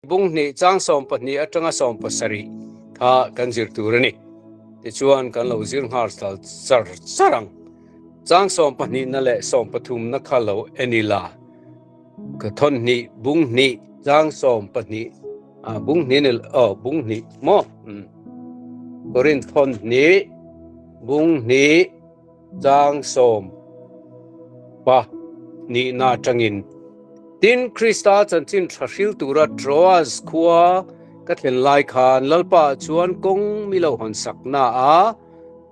Bung hnih chang 12 atanga 17 kha kan zir tur a ni. Tichuan kan lo zir nghal char char ang. Chang 12 na leh 13 na kha lo en ila. Ka thawn hnih bung hnih chang 12 a bung hnih ni aw bung hnih maw Korinth thawn hnih bung hnih Chang 12na atangin, Tin, Krista chanchin tha hril tura Troas khua ka thlen lai khan Lalpa chuan kawng mi lo hawn sak na a,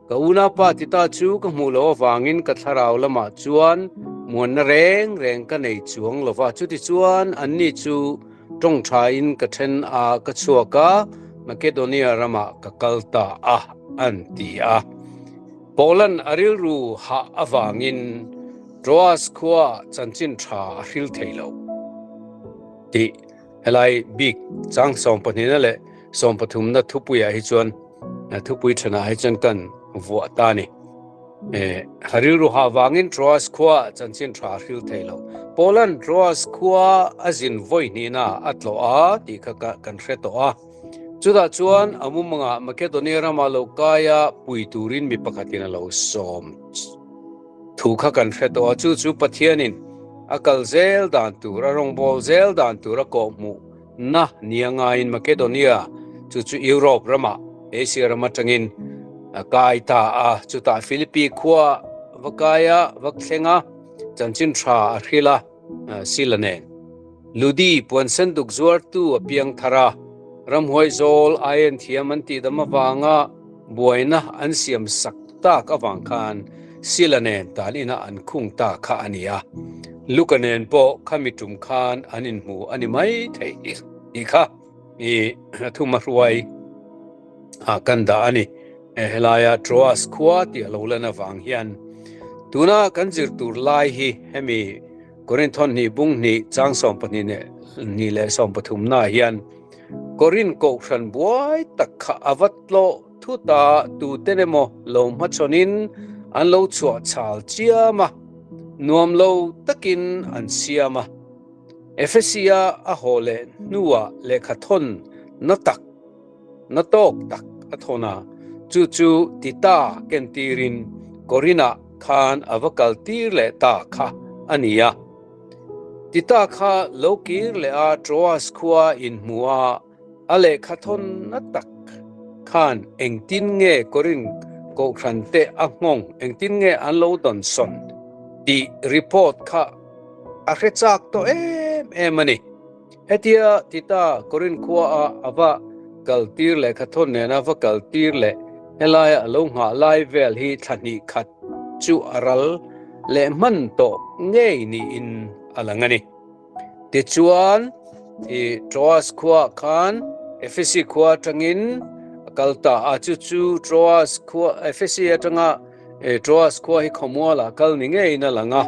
ka unaupa Tita chu ka hmuh loh avangin ka thlarau lamah chuan muanna reng reng ka nei chuang lo va, chutichuan anni chu tawng thain ka then a, ka chhuak a, Makedonia ramah ka kal ta a, an ti a. Paulan a rilru hah avangin Troas khua chanchin tha a hril thei lo tih helai bik chang 12na leh 13na thupuiah hi chuan thupui thenah hi chuan kan vuah ta a ni. A rilru hah avangin Troas khua chanchin tha a hril thei lo. Paulan Troas khua a zin vawi hnihna a tlawh a tih kha kan hre tawh a. Chutah chuan a mumangah Makedonia rama lo kaia pui turin mi pakhatin a lo sawm thu kha kan hre tawh a, chu chu Pathianin a kal zel dan tur, a rawngbâwl zel dan tur a kawhhmuh na nia ngaiin Makedonia, chu chu Europe ramah, Asia ram atangin a kai ta a, chutah Philippi khua va kai a, va thleng a, chanchin tha a hrilh a. Sila nen. Ludi puan sen duk zuartu a piang thar a, ramhuai zawl aien thiam an tih dam avanga buaina an siam sak tak avang khan Sila nen tan inah an khung ta kha a ni a. Luka nen pawh khami tum khan an inhmu a ni mai thei tih kha i thuma hruai kan dah a ni. Helaia Troas khua tih a lo lan avang hian tuna kan zir tur lai hi hemi Korinth hnih bung hnih chang 12 hnih leh 13 na hian Korinth kohhran buai tak kha a va tlawh thut a, tuten emaw lo hmachhawnin an lo chhuah chhal chiam a, nuam lo takin an siam a. Ephesia a haw leh hnuah lehkha thawn na tak Na tawk tak a thawn a, chu chu Tita kentirin Korinah khan a va kal tir leh ta kha a ni a. Tita kha lo kir leh a Troas khua inhmu a, a lehkha thawn na tak khan engtin nge Korin kohhran te a nghawng, engtin nge an lo dawnsawn tih report kha a hre chak tawh em em a ni. Hetia Tita Korinth khuaah a va kal tir leh khathawn nena va kal tir leh helaia a lo nghah lai vel hi thla hnih khat chu a ral leh hman tawh ngei niin a lang a ni. Tichuan, i Troas khuaah khan Efesi khua atangin a kal ta a, chu chu Troas khua Efesi atanga Troas khua hi khawmualah kal ni ngeiin a lang a.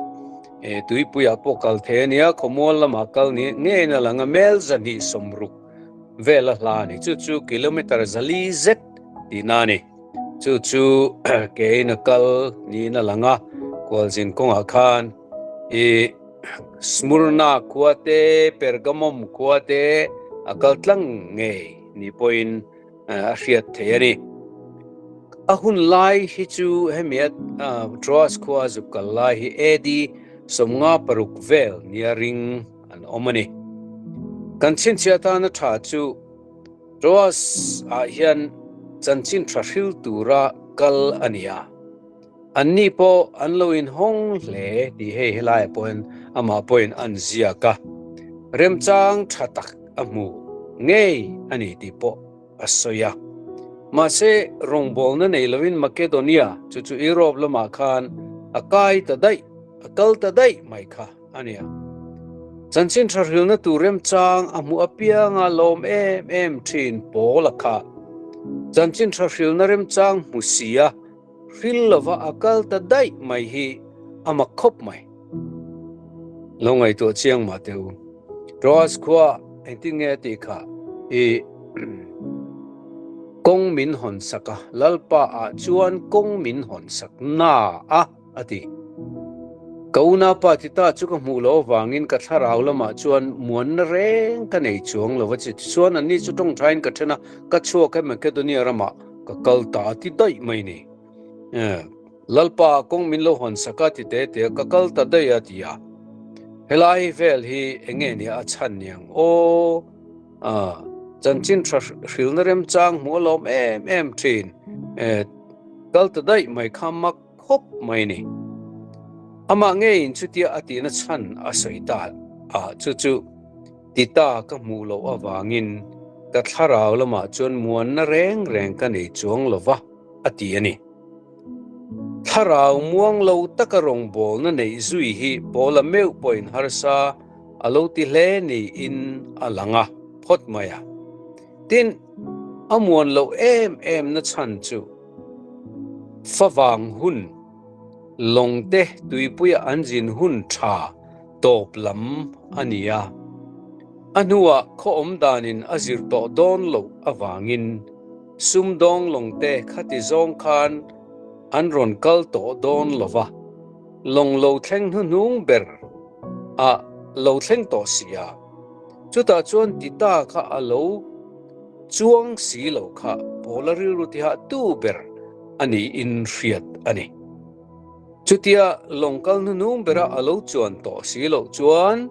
Tuipuiah pawh kal thei a nia, khawmual lamah kal ni ngeiin a lang a, mel 260 vel a hla a ni. Chu chu kilometre 400 zet tihna a ni. Chu chu keiin a kal niin a lang a, kualzin kawngah khan i Smurna khua te, Pergamum khua te a kal tlang ngei ni pawhin a hriat thei a ni. A hun lai hi chu hemi a Troas khua a zuk kal lai hi AD 56 vel nia ring an awm a ni. Kan chhinchhiah atana tha chu Troas ah hian chanchin tha hril tura kal a ni a. Anni pawh an lo inhawng hle tih hei helaiah pawhin amah pawhin an ziak a, remchang tha tak a hmu ngei a ni tih pawh a sawi a. Mahse, rawngbawlna nei loin Makedonia, chu chu Europe lamah khan a kai ta daih, a kal ta daih mai kha a nia. Chanchin tha hrilna tur remchang a hmuh apianga lawm em em thin Paula kha chanchin tha hrilna remchang hmu si a, Hril lova a kal ta daih mai hi a mak khawp mai. Lo ngaihtuah chiang mah teh u. Troas khua engtin nge a tih kha i kawng min hawn sak a, Lalpa ah chuan kawng min hawn sak na a a ti. Ka unaupa Tita chu ka hmuh loh avangin ka thlarau lamah chuan muanna reng ka nei chuang lo va chi. Tichuan anni chu tawngthain ka then a, ka chhuak e Makedonia ramah ka kal ta a ti daih mai ni. Lalpa kawng min lo hawn sak a ti te te a, ka kal ta daih a ti a. Helai vel hi eng nge nia a chhan niang aw? Chanchin tha hrilna remchang hmuh a lawm em em thin. Kal ta daih mai kha mak khawp mai ni. Amah ngeiin chutia a tihna chhan a sawi ta a, chu chu Tita ka hmuh loh avangin ka thlarau lamah chuan muanna reng reng ka nei chuang lo va, a ti a ni. Thlarau muang lo taka rawngbawlna neih zui hi Paula meuh pawhin harsa a lo ti hle niin a lang a phawt mai a. Tin, a muan loh em em na chhan chu favang hun, lawngte tuipuia an zin hun tha tawp lam a ni a. A hnuah khaw awm danin a zir tawh dawn loh avangin sumdawng lawngte khati zawng khan an rawn kal tawh dawn lo va, lawng lo thleng hnuhnung ber a lo thleng tawh si a. Chutah chuan Tita kha a lo chuang si lo kha Paula rilru tihah tu ber a niin hriat a ni. Chutia lawng kal hnuhnung bera a lo chuan tawh si loh chuan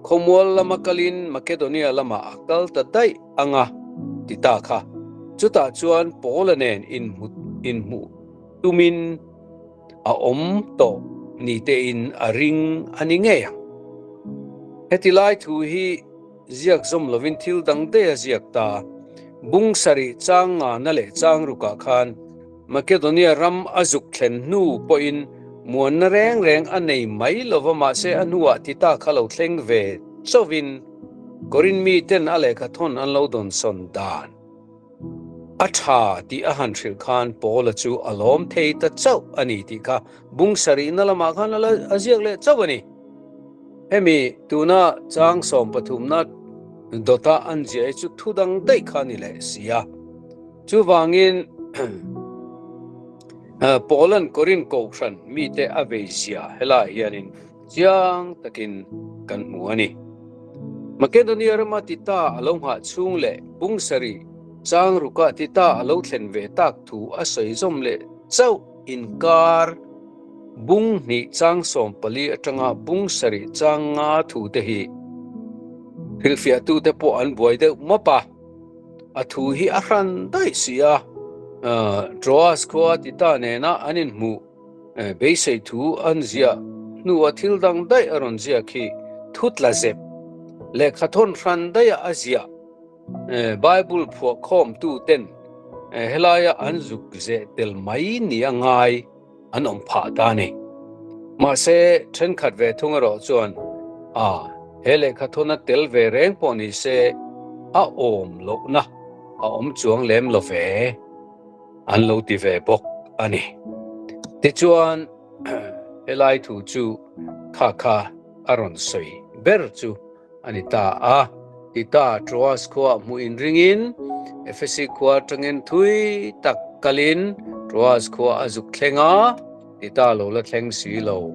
khawmual lama kalin Makedonia lamah a kal ta daih ang a ti ta kha. Chutah chuan Paula nen inhmuh tumin a awm tawh ni tein a ring a ni ngei ang. Heti lai thu hi ziak zawm lovin thil dang daih a ziak ta. Bung sarih chang ngana leh chang rukah khan Makedonia ram a zuk thlen hnu pawhin muanna reng reng a nei mai lova mahse a hnuah Tita kha lo thleng ve chauhin Korin miten a lehkha thawn an lo dawnsawn dan a tha tih a han hrilh khan Paula chu a lawm thei ta chauh a ni tih kha bung sarihna lamah khan a la a ziak leh chauh a ni. Hemi tuna chang sawmpathumna dawta an ziah hi chu thu dang daih kha a ni leh si a. Chuvangin Paula'n Korin kohhran mite a veizia helaiah hianin chiang takin kan hmu a ni. Makedonia rama Tita a lo nghah chhung leh bung sarih chang rukah Tita a lo thlen ve tak thu a sawi zawm leh chauh inkar bung hnih chang 14 atanga bung sarih chang nga thute hi hrilhfiahtute pawh an buai deuh map a. A thu hi a hran daih si a, Troas khua Tita nena an inhmuh beisei thu an ziah hnua thil dang daih a rawn ziak hi thu tla zep lehkha thawn hran daiha a ziah. Bible phuah khawmtu ten helaia an zuk zeh tel mai ni a ngai. an awm phah ta a ni. Mahse, thenkhat ve thung erawh chuan, A, he lehkha thawna tel ve reng pawh ni se, a awm lohna a awm chuang lem lo ve, an lo ti ve bawk a ni. Tichuan, helai thu chu kha kha a rawn sawi ber chu a ni ta a. Tita Troas khuaah hmuh inringin Efesi khua atangin thui tak kalin Troas khua a zuk thleng a, Tita lo la thleng si lo,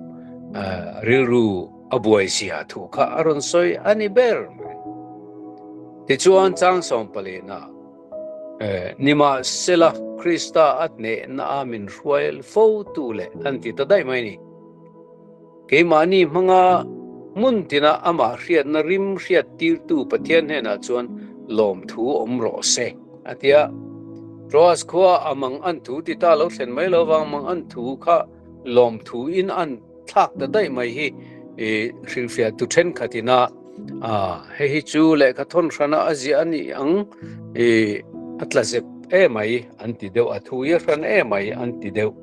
rilru a buai zia thu kha a rawn sawi a ni ber mai. Tichuan chang sawmpalina Nimahsela Krista a hnehna a min hruai fo tu leh an ti ta daih mai ni. Keimahni hmanga hmun tina amah hriatna rim hriat tirtu Pathian hnenah chuan lawmthu awm rawh se, a ti a. Troas khua a mang an thu ti ta lo thlen mai lo vang mang an thu kha lawmthu in an thlak ta daih mai hi i hrilhfiah tu thenkhat ina hei hi chu lehkha thawn hrana a ziah a nih ang i a tla zep emai an ti deuh a thu i a hran emai an ti deuh.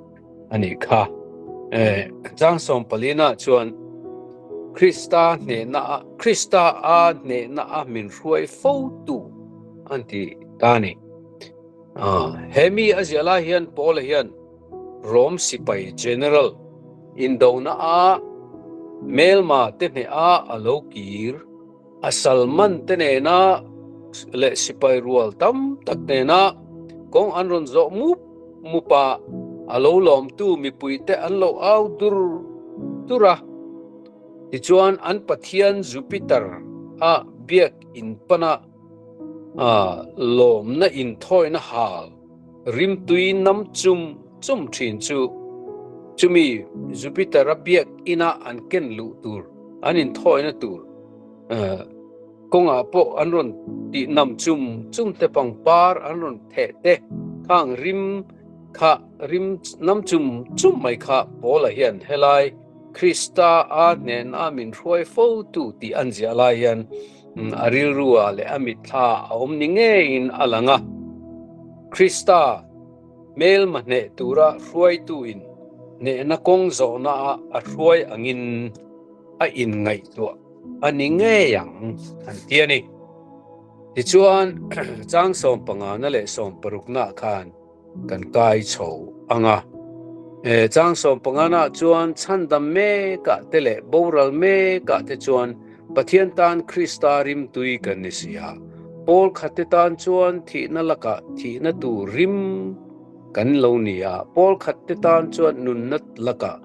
a nih kha. Chang sawmpalina chuan Krista hnehna a Krista a hnehna a min hruai fo tu an ti ta a ni. He mi a ziah lai hian Paula hian Rom sipai general indona a hmelma te hneh a a lo kir A salman te nena leh sipai rual tam tak nena kawng an rawn zawh mup mup a, a lo lawmtu mipuite an lo au dur dur a. Tichuan an pathian Jupiter a biak in pana lawmna inthawina hal rimtui nam chum chum thin chu chumi Jupiter a biak ina an ken luh tur an inthawina tur kawngah pawh an rawn tih nam chum chum te pangpar an rawn theh te khang rim kha rim nam chum chum mai kha Paula hian helai Krista a hnena min hruai fo tu tih an ziah lai hian a rilru ah leh a mitthla a awm ni ngeiin a lang a. Krista hmelma hneh tura hruaitu in hnehna kawng zawhna ah a hruai angin a inngaihtuah a ni ngei ang an ti a ni. Tichuan chang sawmpangana leh sawmparukna ah khan Kan kai chho ang a. E, chang sawmpangana chuan chhandam mekah te leh boral mekah te chuan Pathian tan Krista rimtui kan ni si a. Pawl khat te tan chuan thihna lakah thihna tur rim kan lo ni a, pawl khat te tan chuan nunna lakah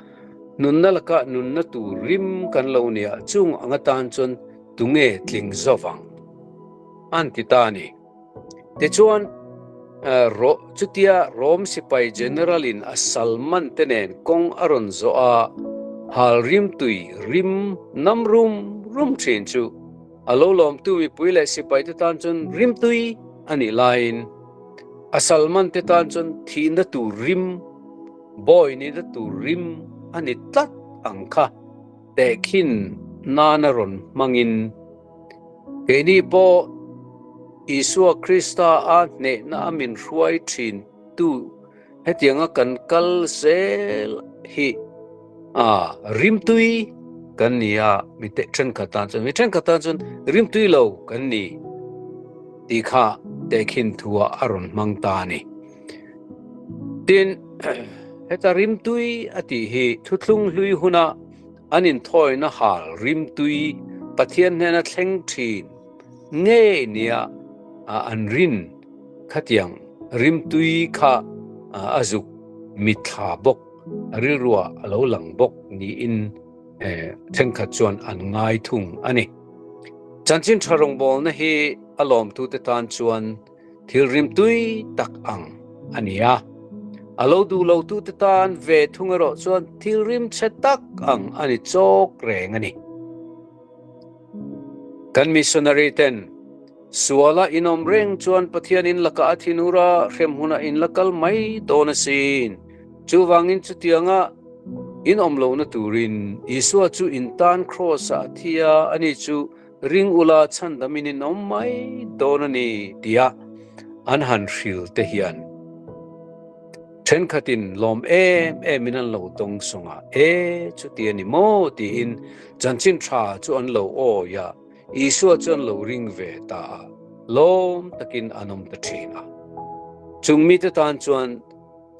nunna lakah nunna tur rim kan lo ni a, chung anga tan chuan tunge tling zovang? An ti ta a ni. Tichuan, chutia Rom sipai general-in a sal man te nen kawng a rawn zawh a, hal rimtui rim nam rum rum thin chu a lo lawmtu mipui leh sipai te tan chuan rimtui a nih laiin a sal man te tan chuan thihna tur rim, bawi nihna tur rim a ni tlat ang kha tehkhin nana rawn hmangin Keini pawh Isua Krista a hnehna a min hruai thin tu hetianga kan kal zel hi a rimtui kan ni a, mi teh thenkhat tan chuan mi thenkhat tan chuan rimtui lo kan ni tih kha tehkhin thu ah a rawn hmang ta a ni. Tin, heta rimtui a tih hi thuthlung hlui huna An inthawina hal rimtui Pathian hnena thleng thin ngei nia an rin khatiang rimtui kha a zuk mitthla bawk, a rilruah a lo lang bawk niin thenkhat chuan an ngai thung a ni. Chanchin tha rawngbawlna hi a lawmtute tan chuan Thil rimtui tak ang a ni a, a lo duh lotute tan ve thung erawh chuan thil rim chhe tak ang a ni chawk reng a ni. Kan missionary ten suala inawm reng chuan Pathian in lakah a thinur a, hremhmunah in la kal mai dawn asin. Chuvangin chutianga in awm lohna turin Isua chu in tan kraws-ah a thi a, ani chu Ring ula chhandamin in awm mai dawn a ni tia an han hril te hian thenkhatin lawm em emin an lo dawng sawng a, E, chuti a ni maw? tiin chanchin tha chu an lo awi a, Isua chu an lo ring ve ta a, lawm takin an awm ta thin a. Chung mite tan chuan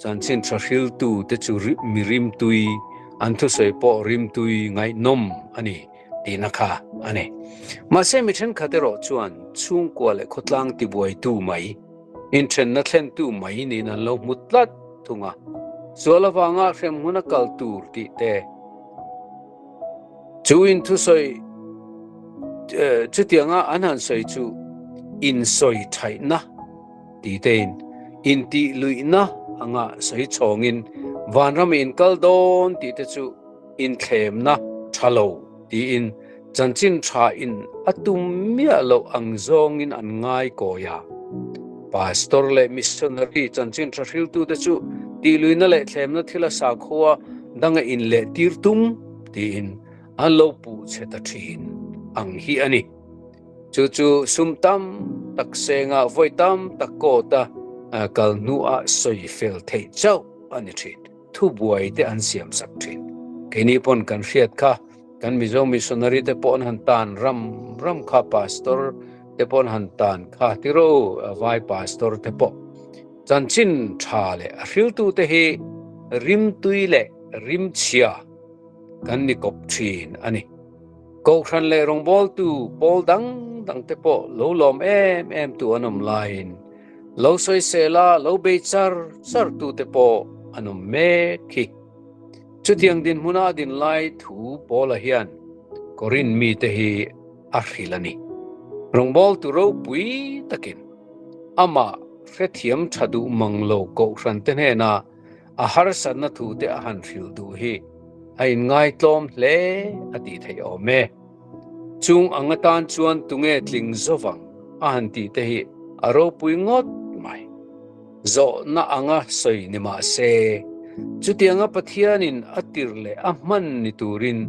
chanchin tha hriltu te chu mi rimtui, an thusawi pawh rimtui ngaihnawm a ni. tihna kha a ni. Mahse mi thenkhat erawh chuan chhungkua leh khawtlang tibuaitu mai, inthenna thlentu mai niin an lo hmu tlat thung a. Sual avanga hremhmun a kal tur tih te chu in thusawi chutianga an han sawi chu insawi thaihna tih tein intih luihna anga sawi chhawngin vanram in kal dawn tih te chu inthlemna tha lo tiin chanchin tha in a tum miah loh ang zawngin an ngai kawi a. Pastor leh missionary chanchin tha hriltute chu tihluihna leh thlemna thila sakhua danga inleh tir tum tiin an lo puh chhe ta thin ang hi a ni. Chu chu sum tam tak senga vawi tam tak kawta kal hnuah sawi fel theih chauh a ni thin. Thubuai te an siam sak thin. Keini pawn kan hriat kha, kan Mizo missionary te pawh an han tan ram ram kha, pastor te pawh an han tan kha tiro vai pastor te pawh. Chanchin tha leh a hriltu te hi rimtui leh rimchhia kan ni kawp thin a ni. Kohhran leh rawngbawltu pawl dang dang te pawh lo lawm em em tu an awm laiin lo sawisel a, lo bei char char tu te pawh an awm mek hi. Chutiang dinhmuna a din lai thu Paula hian. Korinth mite hi a hrilh a ni. Rawngbawltu ropui takin amah hrethiam tha duh mang lo kohhrante hnena a harsatna thute a han hrilh duh hi a inngaitlawm hle a tih theih awm e. Chung ang atan chuan tunge tling zovang a han tih te hi a ropui ngawt mai. Zawhna anga sawi ni mah se, chutianga Pathianin a tirh leh a hman ni turin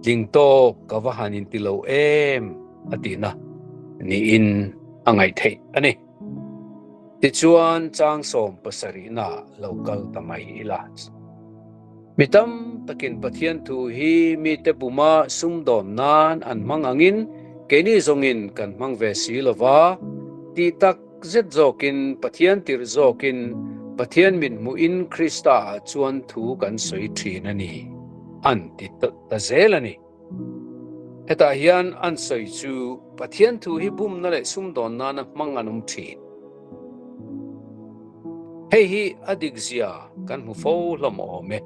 tling tawk ka va han inti lo em a tihna niin a ngaih theih a ni. Tichuan, chang 70na lo kal ta mai ila. Mi tam takin Pathian thu hi mite buma sumdawn nan an hmang angin keini zawngin kan hmang ve si lo va, tih tak zet zawkin Pathian tirh zawkin Pathian min hmuhin Krista ah chuan thu kan sawi thin a ni, an ti ta zel a ni. Hetah hian an sawi chu Pathian thu hi bumna leh sumdawn nana hmang an awm thin. Hei hi a dik zia kan hmu fo hlawm awm e.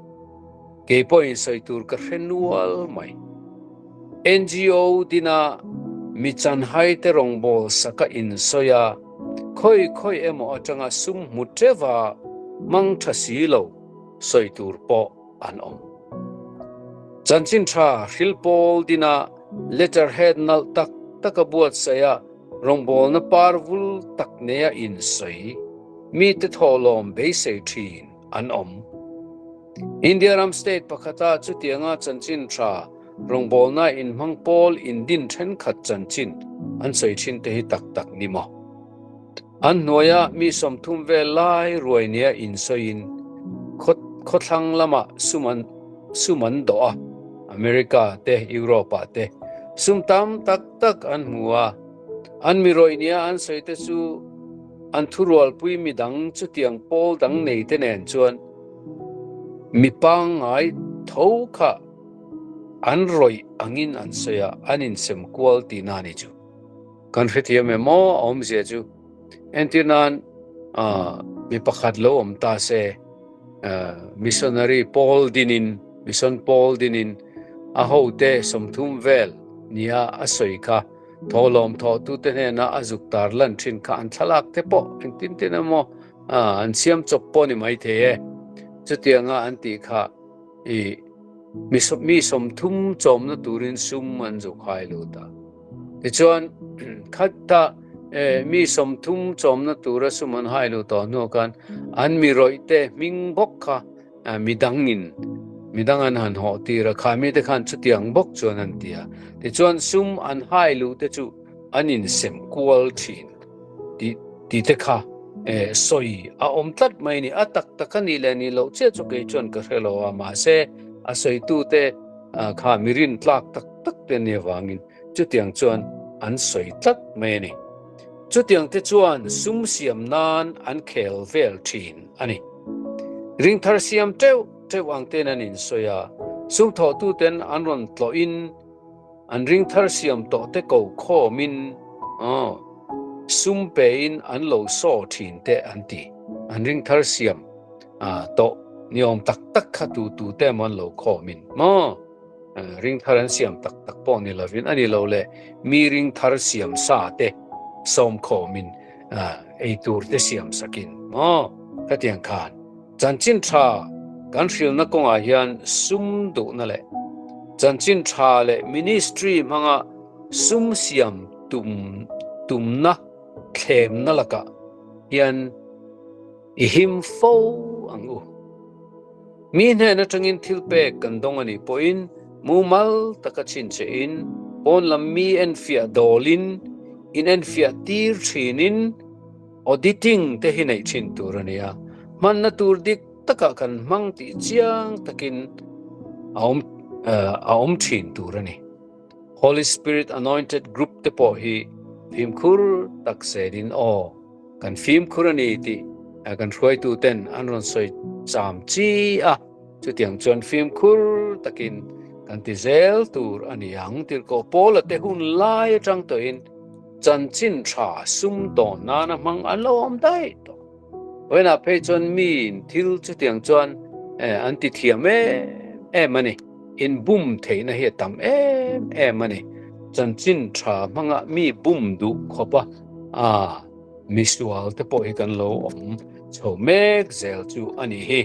Kei pawhin sawi tur ka hre nual mai. NGO dina mi chanhai te rawngbâwl saka insawi a, khawi khawi emaw aṭanga sum hmu ṭeuha hmang ṭha si lo sawi tur pawh an awm. Chanchin ṭha hril pawl dina letterhead nalh tak taka buatsaih a, rawngbâwlna par vul tak neia insawi mite thawhlawm beisei ṭhin an awm. India ram state pakhata chutianga chanchin tha rawngbawlna inhmang pawl indin thenkhat chanchin an sawi thin te hi tak tak ni maw? An hnuaia mi 30 vel lai ruai nia insawiin khawthlang lamah sum an sum an dawh a, America te Europe ah te sum tam tak tak an hmu a, an mi rawih nia an sawi te chu an thurualpui midang chutiang pawl dang nei te nen chuan Mi pangngai tho kha an rawih angin an sawi a, an insem kual tihna a ni chu. Kan hrethiam em aw a awmzia chu. Entir nan mi pakhat lo awm ta se, missionary pawl dinin, mission pawl dinin a hote 30 vel nia a sawi kha thawhlawm thawhtute hnena a zuk tar lan thin kha an thlalak te pawh engtin tin emaw A, an siam chawp pawh ni maithei e. Chutianga an tih kha i mi mi 30 chawmna turin sum an zuk hai lut a. Tichuan, khatah mi 30 chawmna tura sum an hai lut tawh hnuah khan an mi rawih te hming bawk kha midangin midang an han hawh tir a, kha mite khan chutiang bawk chuan an ti a. Tichuan, sum an hai luh te chu an insem kual thin. Tih tih te kha sawi a awm tlat mai a ni. A tak tak a nih leh nih loh chiah chu kei chuan ka hre lo a, mahse a sawitute kha mi rintlak tak tak te nia vangin chutiang chuan an sawi tlat mai a ni. Chutiang te chuan sum siam nan an khel vel thin a ni. Ringthar siam teuh teuh ang ten an insawi a, sum thawhtuten an rawn tlawhin, An ringthar siam tawh te ko khawmin sum pein an lo saw thin te an ti. An ringthar siam tawh ni awm tak tak kha tu tu te emaw an lo khawmin maw? Ringthar an siam tak tak pawh ni lovin a ni lo le mi ringthar siam sa te sawm khawmin ei tur te siam sakin maw? Khatiang khan. Chanchin tha kan hrilhna kawngah hian sum duhna leh chanchin tha leh ministry hmanga sum siam tum tumna thlemna lakah hian i him fo ang u. Mi hnen atangin thil pek kan dawng a nih pawhin mumal taka chhinchhehin pawn lam mi enfiah dawlin in enfiah tir thinin, Auditing te hi neih thin tur a ni a, hmanna tur dik takah kan hmang tih chiang takin a awm a awm thin tur a ni. Holy Spirit Anointed Group te pawh hi fimkhur tak selin aw, kan fimkhur a ni tih kan hruaitu ten an rawn sawi cham chi a, chutiang chuan fimkhur takin kan ti zel tur a ni ang. Tirhkoh Paula te hun lai atang tawhin Chanchin tha sum dawn nana hmang an lo awm daih tawh. Vawiinah phei chuan miin thil chutiang chuan an ti thiam em em a ni. Inbum theihna hi a tam em em em a ni. Chanchin tha hmanga mi bum duh khawp a, a misual te pawh hi kan lo awm chho mek zel chu a nih hi.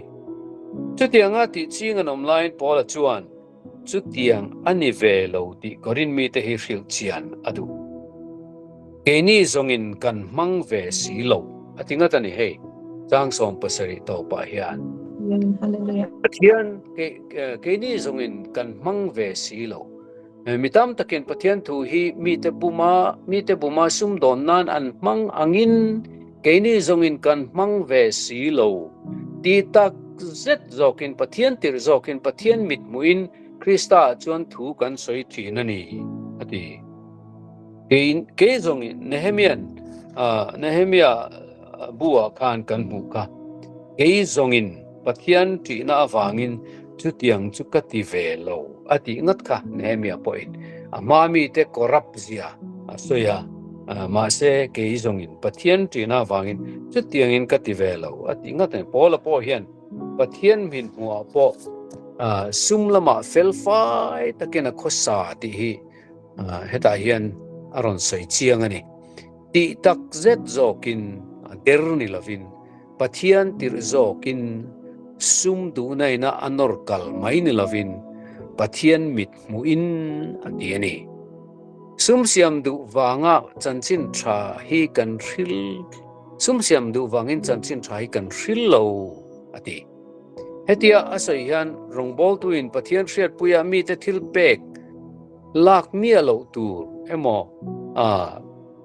Chutianga tih ching an awm laiin Paula chuan chutiang a ni ve lo tih Korin mite hi hrilh chian a duh. Keini zawngin kan hmang ve si lo a ti ngat a ni hei, chang 70 tawpah hian. Pathian keini zawngin kan hmang ve si lo. Mi tam takin Pathian thu hi mite buma mite buma sumdawn nan an hmang angin keini zawngin kan hmang ve si lo. Ti tak zet zawkin Pathian tirh zawkin Pathian mithmuhin Krista ah chuan thu kan sawi thin a ni, a ti. Kei kei zawngin Nehemian Nehemia bu ah khan kan hmuh kha. Kei zawngin Pathian ṭihna avangin chutiang chu ka ti ve lo a tih ngat kha Nehemia pawhin a hma mite corrupt zia a sawi a, mahse kei zawngin Pathian ṭihna avangin chutiangin ka ti ve lo a tih ngat a ni. Paula pawh hian Pathian hmin hmuhah pawh sum lamah fel fai takin a khawsa tih hi hetah hian a rawn sawi chiang a ni. Tih tak zet zawkin a der ni lovin Pathian tirh zawkin sum duhna ina a nawr kal mai ni lovin Pathian mit hmuhin a ti a ni. Sum siam duh vanga chanchin tha hi kan hril Sum siam duh vangin chanchin tha hi kan hril lo a ti. Hetia a sawi hian rawngbawltuin Pathian hriatpuia mite thil pek lak miah loh tur emaw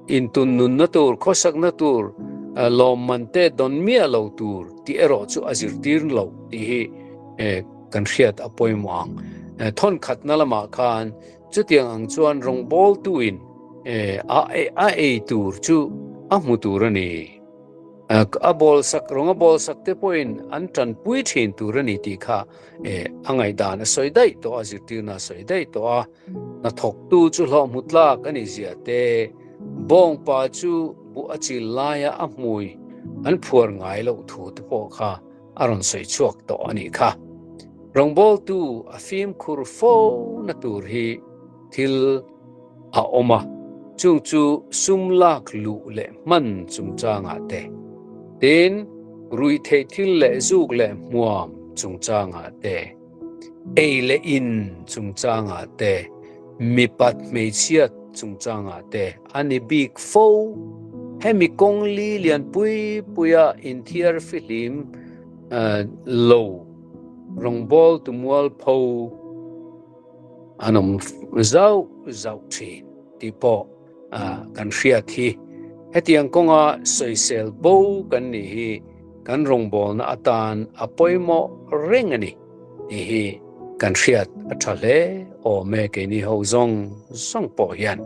intun nunna tur, khawsakna tur, lawmman te dawn miah lo tur tih erawh chu a zirtir lo tih hi kan hriat a pawimawh ang. Thawnkhatna lamah khan chutiang ang chuan rawngbawltuin a ei tur chu a hmu tur a ni. A bawlsak, rawng a bawlsak te pawhin an tanpui thin tur a ni tih kha a ngaihdan a sawi daih tawh a, zirtirna a sawi daih tawh a. Hnathawktu chu hlawh hmu tlak a ni zia te, bawngpa chu buh a chil laia a hmui an phuar ngai loh thu te pawh kha a rawn sawi chhuak tawh a nih kha. Rawngbawltu a fimkhur fo na tur hi thil a awm a, chung chu sum lak luh leh hman chungchangah te, tin, ruihtheih thil leh zuk leh hmuam chungchangah te, ei leh in chungchangah te, mipat hmeichhiat chungchangah te a ni bik fo. Hemi kawng li lian pui puia inthiar fihlim lo rawngbawl tu mualpho An awm zauh zauh thin tih pawh kan hriat hi. Hetiang kawnga sawisel bo kan nih hi kan rawngbawlna atan a pawimawh reng a ni tih hi kan hriat a tha hle awm e keini ho zawng zawng pawh hian.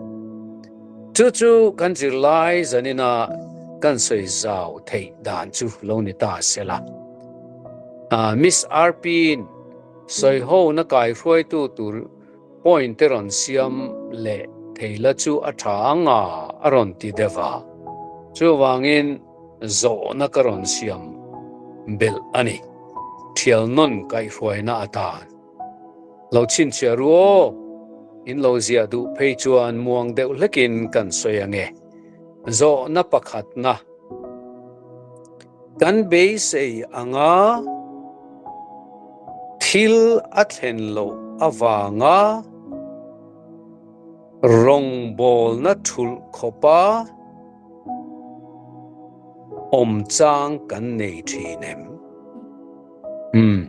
Chu chu kan zirlai zanina kan sawi zau theih dan chu lo ni ta sela. Miss Arpin Sawihona kaihruaitu tur point te rawn siam leh thei la chu a tha ang a, a rawn ti deuh a. Chuvangin zawhna ka rawn siam belh a ni. Thial nawn kaihruaina atan. Lo chhinchhiah ru aw, in lo ziah duh phei chuan muang deuh hlekin kan sawi ang e. Zawhna pakhatna. Kan beisei anga thil a thlen loh avanga rawngbawlna thulh khawpa awm chang kan nei thin em? Umm,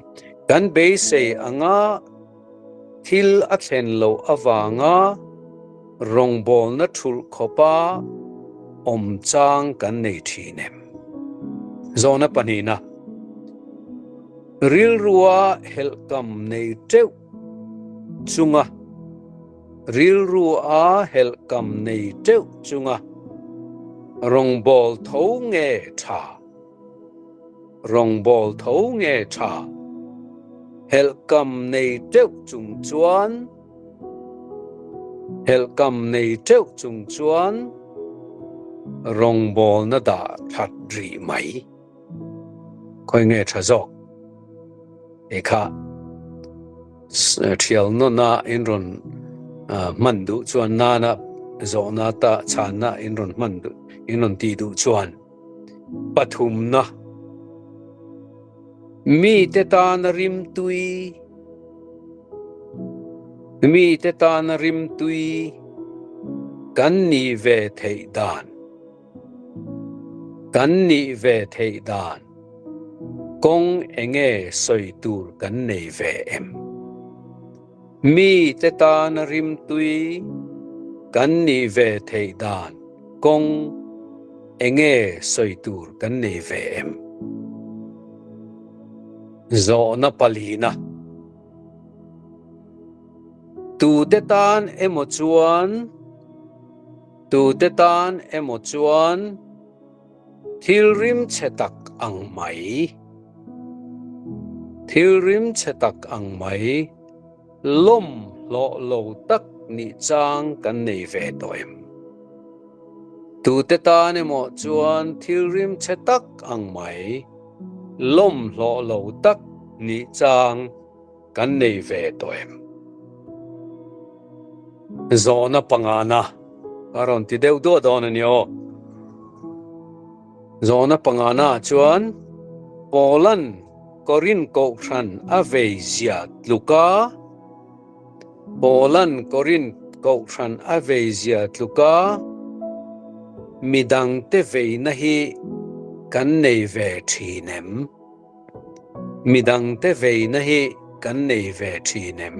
kan beisei anga thil a thlen loh avanga rawngbawlna thulh khawpa awm chang kan nei thin em? Zawhna pahnihna, Rilrua helhkam nei teuh chunga Rilrua helhkam nei teuh chunga rawngbâwl tho nge tha? Rawngbâwl tho nge tha? Helhkam nei teuh chung chuan Helhkam nei teuh chung chuan rawngbâwlna dah that rih mai. Khawi nge tha zawk? Hei kha thial nawna in rawn. Hman duh chuan nana zawhna ta chhanna in rawn hman duh in rawn tih duh chuan pathumna mite tana rimtui mite tana rimtui kan nih ve theih dan kan nih ve theih dan kawng enge sawi tur kan nei ve em? Mite tana rimtui kan nih ve theih dan kawng enge sawi tur kan nei ve em? Zawhna palina. Tute tan emaw chuan Tute tan emaw chuan Thil rim chhe tak ang mai. Thil rim chhe tak ang mai. Lawm hlawh lo tak nih chang kan nei ve tawh em? Tute tan emaw chuan thil rim chhe tak ang mai. Lawm hlawh lo tak nih chang kan nei ve tawh em? Zawhna pangana a rawn ti deuh duah dawn a ni aw. Zawhna pangana chuan Paula'n Korin Kohhran a vei zia tluka Paula'n Korin Kohhran a vei zia tluka midangte veina hi kan nei ve thin em? Midangte veina hi kan nei ve thin em?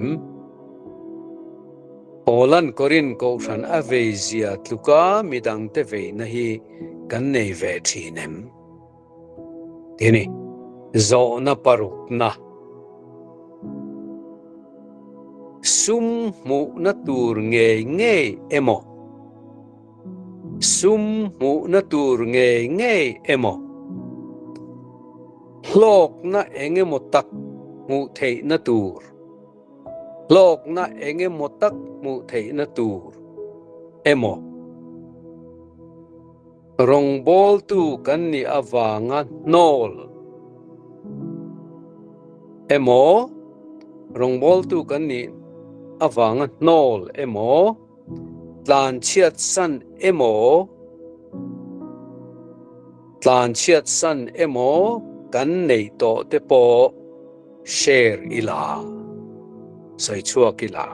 Paula'n Korin Kohhran a vei zia tluka midangte veina hi kan nei ve thin em? Ti a ni. Zawhna parukna. Sum hmuhna tur ngei ngei emaw? Sum hmuhna tur ngei ngei emaw, hlawkna eng emaw tak hmuh theihna tur, hlawkna eng emaw tak hmuh theihna tur emaw, rawngbawltu kan nih avanga hnawl emaw, rawngbawltu kan nih avanga hnawl emaw, Tlanchhiat san emaw, tlanchhiat san emaw kan neih tawh te pawh share ila, sawi chhuak ila.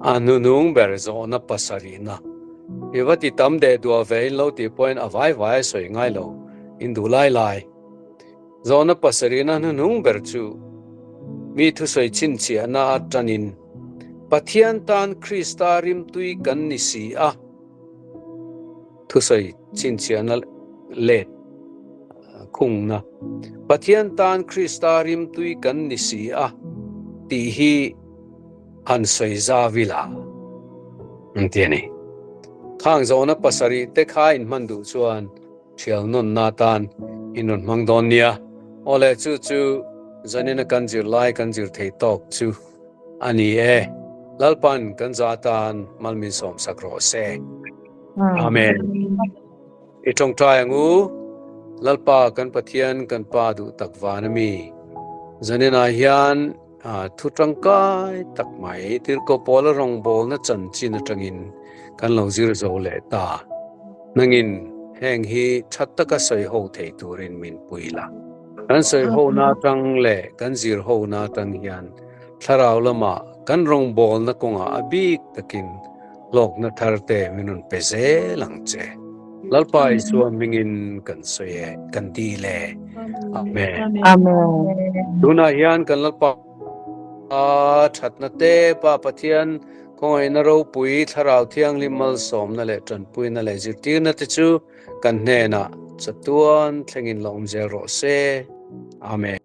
A hnunung ber zawhna pasarihna i va ti tam deh duah ve in lo tih pawhin a vai vai a sawi ngai lo, in duh lai lai. Zawhna pasarihna hnuhnung ber chu mi thusawi chhinchhiahna atanin Pathian tan Krista rimtui kan ni si a, thusawi chhinchhiahna let khungna Pathian tan Krista rimtui kan ni si a tih hi han sawi zau ila an ti a ni. Khang zawhna pasarih te kha inhman duh chuan Thial nunna atan in rawn hmang dawn nia. Aw le, chu chu zanina kan zir lai kan zir thei tawk chu a ni e. Lalpan kan za atan mal min sawmsak rawh se. Amen. I tawngtai ang u. Lalpa kan Pathian kan Pa duh tak van a mi. Zaninah hian Thu tangkai tak mai Tirhkoh Paula rawngbawlna chanchin atangin kan lo zir zo leh ta. Nangin heng hi tha taka sawi ho thei turin min pui la. Kan sawi hona atang leh kan zir hona atang hian thlarau lamah kan rawngbawlna kawngah a bik takin hlawkna thar te min rawn pe zel ang che. Lalpa Isua hmingin kan sawi e, kan dil e. Amen. Amen. Tunah hian kan Lalpa thatna te, Pa Pathian khawngaihna ropui, Thlarau Thianghlim malsawmna leh tanpuina leh zirtirna te chu kan hnenah chatuan thlengin la awm zel rawh se. Amen.